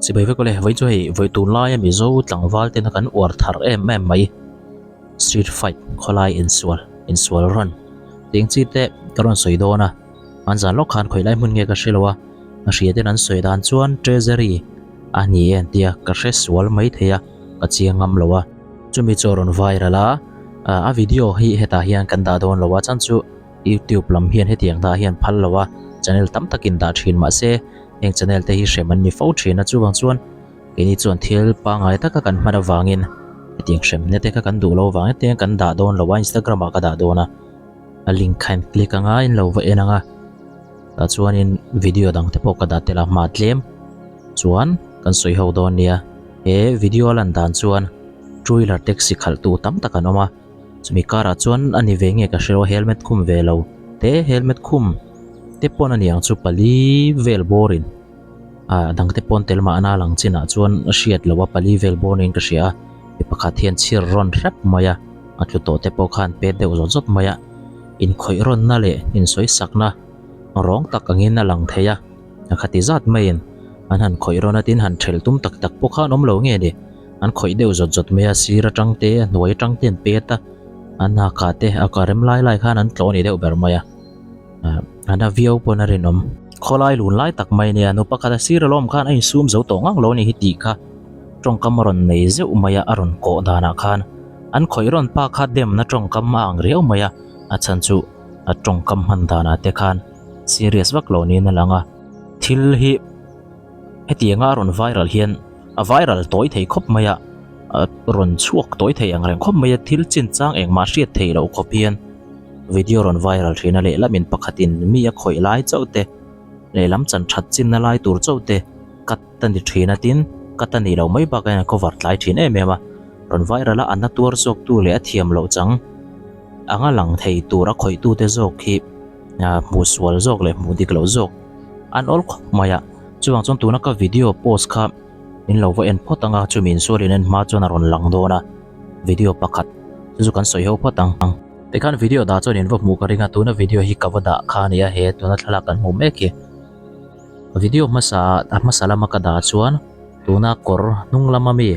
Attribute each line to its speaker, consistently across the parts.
Speaker 1: Chibai vek awle, vawi chu hei vawi tunlaia Mizo tlangval tena kan uar thar em em mai street fight khawlai insual insual rawn tih ang chi te ka rawn sawi dawn a, an zan lawk khan khawih lai hmun nge ka hre lo a, a hria ten an sawi dan chuan treasury a ni e an tia ka hre sual mai thei a ka chiang ngam lo a, chumi chu a rawn viral a, a video hi hetah hian kan dah dawn lo a chhan chu YouTube lam hian hetiang dah hian phal lo a, channel tam takin dah thin mahse heng channel te hi hrem an ni fo thin a, chuvang chuan keini chuan thil pangngai taka kan hman avangin hetiang hremna te kha kan duh lo vang hetiang kan dah dawn lo a, Instagram ah ka dah dawn a, a link kha in click anga in lo va en anga tah chuanin video dang te pawh ka dah tel a hma tlem chuan kan sawi ho dawn nia, he video a lan dan chuan two wheeler taxi khalh tu tam tak an awm a. Chumi karah chuan a ni ve nge ka hre lo helmet khum ve lo te helmet khum te pawn a niang chu pali vel bawrin ah dang te pawn tel mahna lang chinah chuan a hriat loh a pali vel bawrin ka hria a mi pakhat hian chhir rawn hrep mai a a tlu tawh te pawh khan pet deuh zawt zawt mai a inkhawih rawnna leh insawi sakna rawng tak angin a lang thei a a khati zat maiin an han khawih rawn a tin han thelh tum tak tak pawh khan awm lo nge ni. An khawih deuh zawt zawt mai a, sir atang te, a hnuai atang te an pet a, an haka te a ka rem lai lai khan an tlawh a ni deuh ber mai a, a na viau pawn a rinawm. Khawlai lun lai tak mai nia, nu pakhat a sir alawm khan a insum zo tawh ngang lo a ni hi tih kha tawngkam a rawn nei zeuh mai a, a rawn kawh danah khan an khawih rawn pa kha demna tawngkam a ang riau mai a, a chhan chu a tawngkam hman danah te khan serious vak lo niin a lang a, thil hi. Hetianga a rawn viral hian a viral tawi thei khawp mai a, a rawn chhuak tawi thei ang reng khawp mai a, thil chinchang engmah hriat theih loh khawp hian video rawn viral thin a, lehlamin pakhatin mi a khawih lai chauh te, lehlam chan that chinna lai tur chauh te cut a ni thin a, tin cut a nih loh mai bakah hian a cover tlai thin em em a, rawn viral a, a na tuar zawk tu leh a thiam loh chang anga lang thei tur a khawih tute zawk hi. Hmuh sual zawk leh hmuh dik loh zawk an awl khawp mai a, chuvang chuan tuna ka video post kha min lo va en phawt ang a, chumi insual in en hma chuan a rawn lang dawn a, video pakhat chu chu kan sawi ho phawt ang. Tikhan video dah chuan in va hmuh ka ring a, tuna video hi ka va dah kha a ni a, he tuna thlalak kan hmuh mek hi video hmasa a hmasa lama ka dah chuan tuna kawr hnung lama mi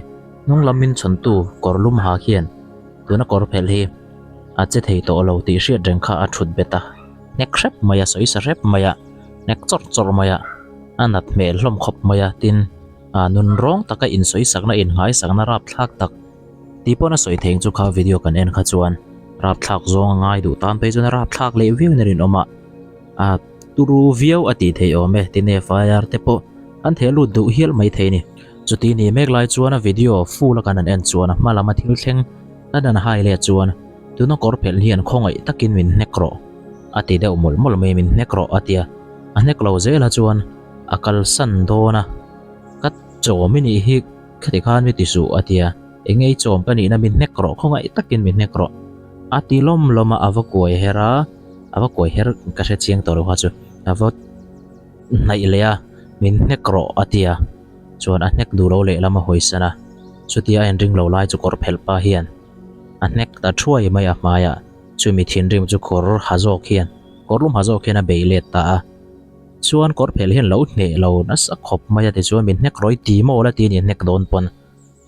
Speaker 1: hnung lam min chhawntu kawr lum ha khian tuna kawr phelh hi. A che thei tawh lo tih hriat reng kha a thut bet a, hnek hrep mai a, sawi sa hrep mai a, hnek chawrh chawrh mai a, a nat hmel hlawm khawp mai a, tin ah nun rawng taka insawi sakna inngaisakna rapthlak tak tih pawn a sawi thei ang chu kha video kan en kha chuan rapthlak zawng a ngai duh tan phei chuan a rapthlak leh viau in a rinawm a, a turu viau a tih theih awm e, tin FIR te pawh an theh lut duh hial mai thei a ni. Chuti ni mek lai chuan a video full a kan han en chuan a hma lama thil thleng Ka dan hai leh chuan, Tuna kawr phelh hian khawngaih takin min hnek rawh, a ti deuh mawlh mawlh mai, min hnek rawh a ti a. A hnek lo zel a chuan a kalsan dawn a, Ka chawm i nih hi khati khan mi ti suh a ti a, Eng nge i chawm ka nihna min hnek rawh, khawngaih takin min hnek rawh a ti lawm lawm a, a va kuai her a, a va kuai her ka hre chiang tawh lo kha chu, a va hnaih leh a, Min hnek rawh a ti a. Chuan a hnek duh lo lehlam a hawisan a, chutia a inring lo lai chu kawr phelh pa hian a hnek ta thuai mai a hmaiah chumi thinrim chu kawr ha zawk hian kawr lum ha zawk hian a bei let ta a. Chuan kawr phelh hian lo hneh lo nasa khawp mai a tichuan min hnek rawi ti maw la ti a ni hnek dawn pawn.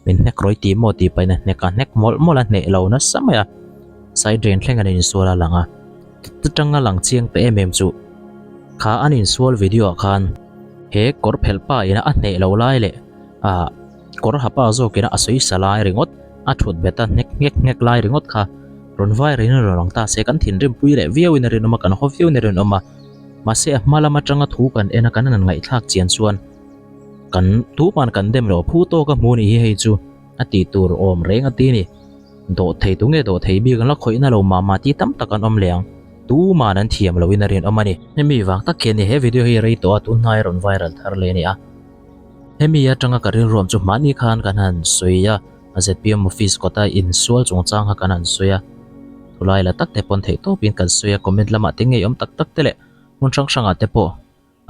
Speaker 1: Min hnek rawi ti maw tih pahin a hnek a, hnek mawlh mawlh a hneh lo nasa mai a, side drain thleng an insual a lang a, tanga lang chiang ta em em chu kha an insual video ah khan he kawr phelh pa ina a hneh lo lai leh ah kawr ha pa zawk ina a sawi sa lai ringawt a thut bet a hnek nghek nghek lai ringawt kha rawn vai rin a rawn lang ta se kan thinrim pui leh viau in a rinawm a kan haw viau in a rinawm a mahse a hma lam atanga thu kan en a kan han ngaihthlak chian chuan Kan tuman kan dem lo phu tawk a hmu nih hi hei chu a tih tur awm reng a ti ni. Dawh thei tu nge dawh thei bik an la khawih na lo mah mah tih tam tak an awm leh ang. Tuman an thiam lo in a rinawm a ni. Hemi vang tak hian he video hi rei tawh a tun hnai rawn viral thar leh a ni a. Hemi atanga ka rilruam chu hmahni khan kan han sawi a, zpm office kawta insual chungchang kha kan han sawi a. Thulai la tak te pawn theih tawpin kan sawi a, comment lamah te ngeiawm tak tak te leh hmun hrang hrangah te pawh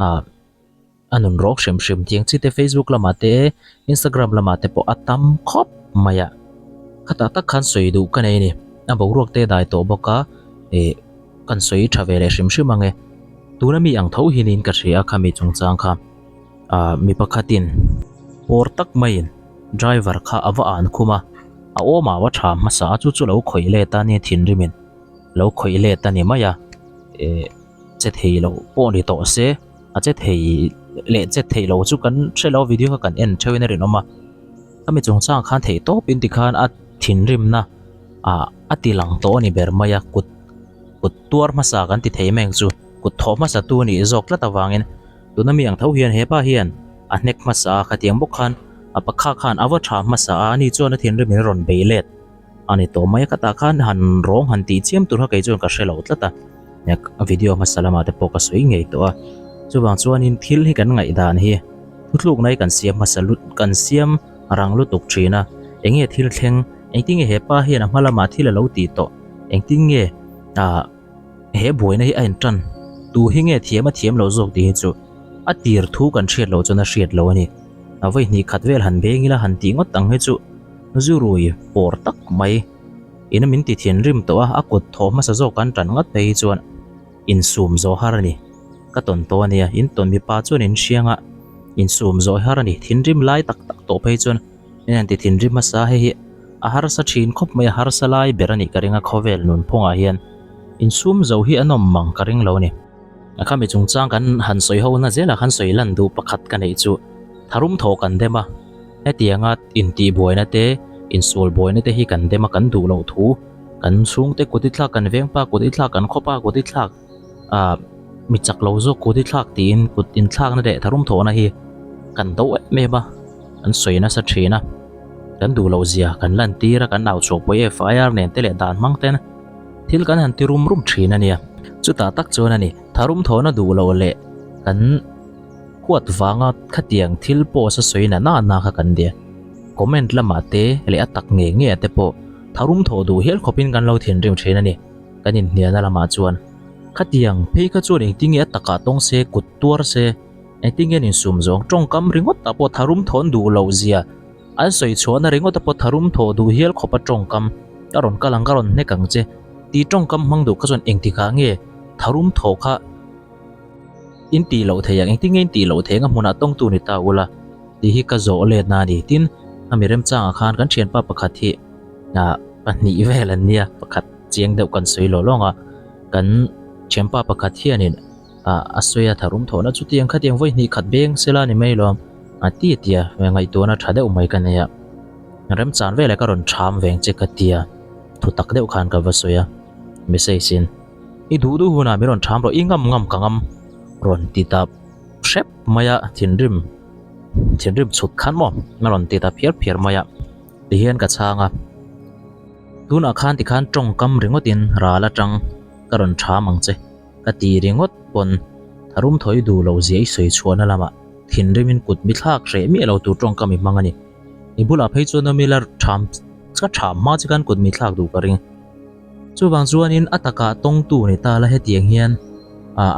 Speaker 1: ah A nun rawk hrim hrim tiang chi te Facebook lamah te Instagram lamah te pawh a tam khawp mai a, khatah tak khan sawi duh ka nei a ni, a boruak te dai tawh bawk a ih kan sawi tha ve leh hrim hrim ang e, tuna mi ang tho hi niin ka hria a khami chungchang kha ah mi pakhatin. Pawr tak maiin driver kha a va an khum a, a awmah a va tha hmasa a, chu chu lo khawih let a nia thinrimin lo khawih let a ni mai a, eh che thei lo pawh ni tawh se a che thei leh che thei lo chu kan hre lo video kha kan en theuhin a rinawm a, khami chungchang khan theih tawp in tikhan a thinrimna ah a ti lang tawh a ni ber mai a, kut kut tuar hmasa kan ti thei mai ang chu kut thawh hmasa tu a nih zawk tlat avangin. Tuna mi ang tho hian hepa hian a hnek hmasa a, khatiang bawk khan a pakha khan a va tha hmasa a, ani chuan a thinrim in rawn bei let a ni tawh mai a, khatah khan han rawng han tih chiam tur kha kei chuan ka hre lo tlat a, video hmasa lamah te pawh ka sawi ngei tawh a, chuvang chuanin thil hi kan ngaihdan hi thuthlukna hi kan siam hmasa lut kan siam rang lutuk thin a, enge thil thleng engtin nge hepa hian a hma lamah thil a lo tih tawh engtin nge ah. He buaina hi a intan tu hi nge thiam a thiam loh zawk tih hi chu a tir thu kan hriat loh chuan a hriat loh a ni. A vawi hnih khat vel han beng ila han tih ngawt ang hi chu zurui pawr tak mai ina min ti thinrim tawh a, a kut thawh hmasa zawk kan tan ngawt phei hi chuan insum zawh har a ni. Ka tawn tawh a nia, in tawn mipa chuan in hriang a, insum zawh har a ni. Thinrim lai tak tak tawh phei chuan min han ti thinrim hmasa hei hi a harsa thin khawp mai a, harsa lai ber a nih ka ring a khawvel nunphungah hian. Insum zo hi a nawm mang ka ring lo a ni. A khami chungchang kan han sawi ho na zelah khan sawi lan duh pakhat ka neih chu tharum thawh kan dem a, hetianga intih buaina te, insual buaina te hi kan dem a kan duh loh thu, kan chhungte kut i thlak, kan vengpa kut i thlak, kan khawpa kut i thlak, ah mi chak lo zawk kut i thlak tiin kut inthlakna leh tharum thawhna hi kan do em em a, kan sawi nasa thin a, kan duh loh zia kan lantir a, kan au chhuah pawih FIR nen te leh dan hmang ten. Thil kan han ti rum rum thin a nia. Chutah tak chuan a ni, tharum thawhna duh loh leh kan huat vanga khatiang thil post a sawi na na na kha kan nia. Comment lamah te leh a tak nge nge te pawh tharum thawh duh hial khawpin kan lo thinrim thin a ni. Kan inhnialna lamah chuan khatiang phei kha chuan engtin nge a takah tawng se, kut tuar se, engtin nge an insum zawng, tawngkam ringawt ah pawh tharum thawn duh loh zia An sawi chhuahna ringawt a pawh tharum thawh duh hial khawp a tawngkam, Ka rawn kal ang, ka rawn hnek ang che, tih tawngkam hmang duh kha chuan engtikah nge tharum thawh kha in tih loh theih ang, engtin nge in tih loh theih ang a hmunah tawngtu ni ta ula tih hi ka zawh letna a ni. Tin, a mi remchangah khan kan thianpa pakhat hi ah pahnih vel an nia, pakhat chiang deuh kan sawi lawh lawng a, kan thianpa pakhat hianin Ah a sawi a tharum thawhna chutiang khatiang vawi hnih khat beng sela ni mai lawm a ti a tia ngaihtuahna tha deuh mai ka nei a remchan veleh ka rawn tham veng che ka tia thu tak deuh khan ka va sawi a message in i duh duh hunah min rawn tham rawh i ngam ngam ka ngam rawn ti ta hrep mai a thinrim thinrim chhut khan maw a rawn ti ta phiar phiar mai a tihian ka chhang a tunah khan tikhan tawngkam ringawt in ral atang ka rawn tham ang che. Ka ti ringawt pawn tharum thawi duh loh zia i sawi chhuahna lamah thinrimin kut mi thlak hreh miah lo tur tawngkam i hmang a ni. I bulah phei chuan awm ila tham ka tham hma che khan kut mi thlak duh ka ring. Chuvang chuanin a takah tawngtu ni ta la hetiang hian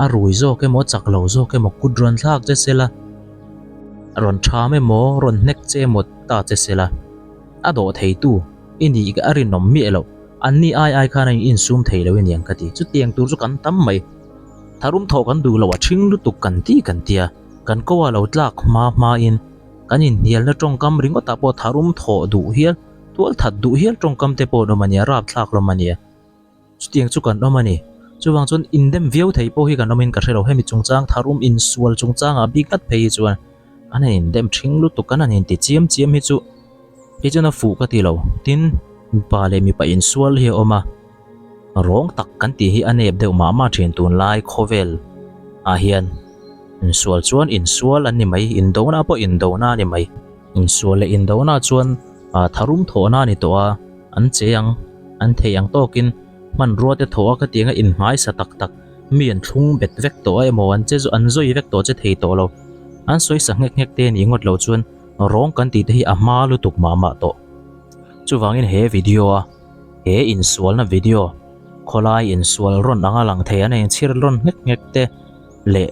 Speaker 1: a rui zawk emaw chak lo zawk emaw kut rawn thlak che sela, rawn tham emaw rawn hnek che emaw ta che sela a dawh theitu i nih a rinawm miah loh. An ni ai ai khan a insum thei lo aniang ka ti. Chutiang tur chu kan tam mai. Tharum thawh kan duh loh a ṭhing lutuk kan ti kan tia. Kan ko a lo tlak hma hmain kan inhnialna ṭawngkam ringawtah pawh tharum thawh duh hial, tual that duh hial ṭawngkam te pawh an awm ania, rapthlak hlawm ania. Chutiang chu kan awm a ni. Chuvang chuan indem viau thei pawh hi kan awmin ka hre lo. Hemi chungchang tharum insual chungchangah bik ngat phei hi chuan an han indem ṭhing lutuk, an han inti chiam chiam hi chu. Kei chuan a fuh ka ti lo. Tin, mipa leh mipa insual hi a awm a, rawng tak kan tih hi a nep deuh mah mah thin tunlai khawvel ah hian. Insual chuan insual an ni mai, indona pawh indona a ni mai. Insual leh indona chuan tharum thawhna a ni tawh a, an che ang, an thei ang tawkin hmanrua te thawh a ka tiang a inhmaisa tak tak mi an thlung bet vek tawh a emaw an che an zawi vek tawh che thei tawh lo. An sawisa nghek nghek te a nih ngawt loh chuan Rawng kan tih te hi a hma lutuk mah mah tawh. Chuvangin he video a he insualna video khawlai insual rawn anga lang thei an inchhir rawn nghek nghek te leh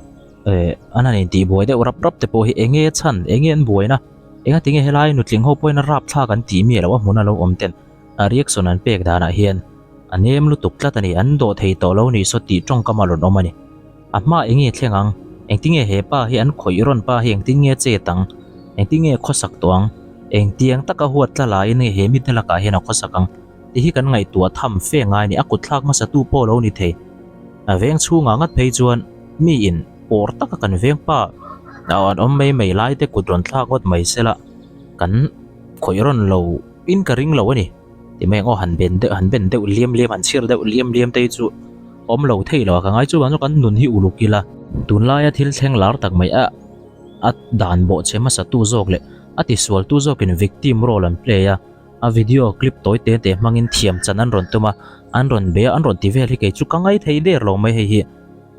Speaker 1: eh an han intih buai deuh rap rap te pawh hi eng nge chhan eng nge an buaina enga tinge helai nutling ho pawhin a rapthlak an tih miah loh a hmun a lo awm ten a reaction an pek danah hian a nem lutuk tlat a ni an dawh thei tawh lo nih saw tih tawngkam a rawn awm a ni. A hma eng nge thleng ang? Engtin nge he pa hi an khawih rawn pa hi engtin nge chet ang? Engtin nge a khawsak tawh ang? Engtiang taka huat tla laiin nge he mite lakah hian a khawsak ang? Tih hi kan ngaihtuah tham fe ngai a ni. A kut thlak hmasa tu pawh lo ni thei. A veng chhungah ngat phei chuan miin pawr taka kan veng pa an awm mai mai lai te kut rawn thlak ngawt mai sela kan khawih rawn lo in ka ring lo a ni. Ti mai ang aw han ben deuh han ben deuh liam liam han chhir deuh liam liam te hi chu awm lo thei lo a ka ngai chuvang chu kan nun hi uluk ila tunlaia thil thleng lar tak mai a a dan bawh che hmasa tu zawk leh a tisual tu zawkin victim role an play a a video clip tawi te te hmangin thiam chan an rawn tum a an rawn be a an rawn ti vel hi kei chu ka ngai thei der lo mai hei hi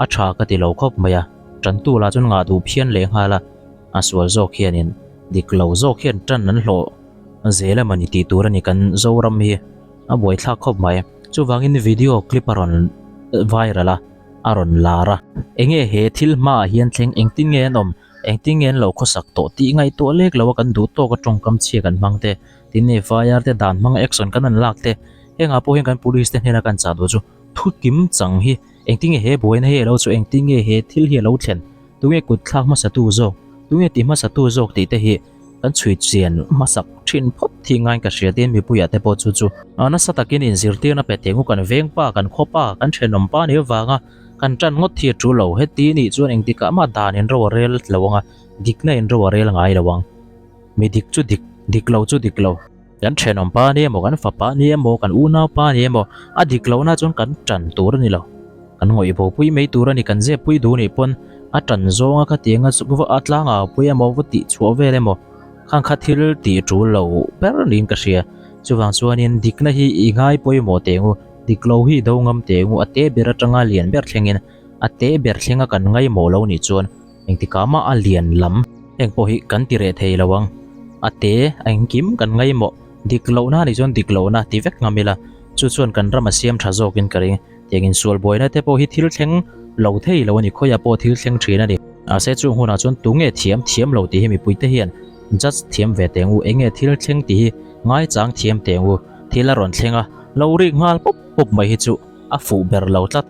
Speaker 1: a tha ka ti lo khawp mai a tantu lah chuan ngah duh phian leh nghal a a sual zawk hianin dik lo zawk hian tan an hlawh zel emaw ni tih tur a ni kan Zoram hi a buaithlak khawp mai chuvangin video clip a rawn viral a a rawn lar a enge he thil hmaah hian thleng engtin nge an awm engtin nge an lo khawsak tawh tih ngaihtuah lek lo a kan duh tawk a tawngkam chhia kan hmang te tin FIR te dan hmang action kan han lak te hengah pawh hian kan police te hnena kan chah duh chu thu kim chang hi engtin nge he buaina hi a lo chu engtin nge he thil hi a lo thlen tunge kut thlak hmasa tu zawk tunge ti hmasa tu zawk tih te hi kan chhui chian hmasak thin phawt thi ngaiin ka hria tin mipuiah te pawh chu chu nasa takin inzirtirna pe teh ngu kan veng pa kan khaw pa kan thenawm pa nih avanga kan tan ngawt hi a tul lo heti nih chuan engtikah mah dan in ro a rel lo anga dikna in ro a rel ngai lo ang mi dik chu dik dik lo chu dik lo. Kan thenawm pa ni emaw, kan fapa ni emaw, kan unau pa ni emaw, a dik lohna chuan kan tan tur a ni lo. Kan ngawih bo pui mai tur a ni, kan zep pui duh nih pawn a tan zawnga khatianga a tlanga pui emaw va tih chhuah vel emaw khang kha thil tih tul lo ber niin ka hria. Chuvang chuanin dikna hi i ngai pawimawh teh ngu, dik lo hi i do ngam teh ngu, a te ber atanga lian ber thlengin a te ber thlenga kan ngaimawh lo nih chuan Engtikah mah a lian lam heng pawh hi kan ti reh thei lo ang. A te a engkim kan ngaimawh dik lohna anih chuan dik lohna ti vek ngam ila chu chuan kan ram a siam tha zawkin ka ring. Tiang insual buaina te pawh hi thil thleng lo thei lo a ni khawiah pawh thil thleng thin a ni. Mahse chung hunah chuan tunge thiam thiam lo tih hi mipuite hian judge thiam ve teng u enge thil thleng tih hi ngaichang thiam teng u thil a rawn thleng a lo rik nghal pawp pawp mai hi chu a fuh ber lo tlat.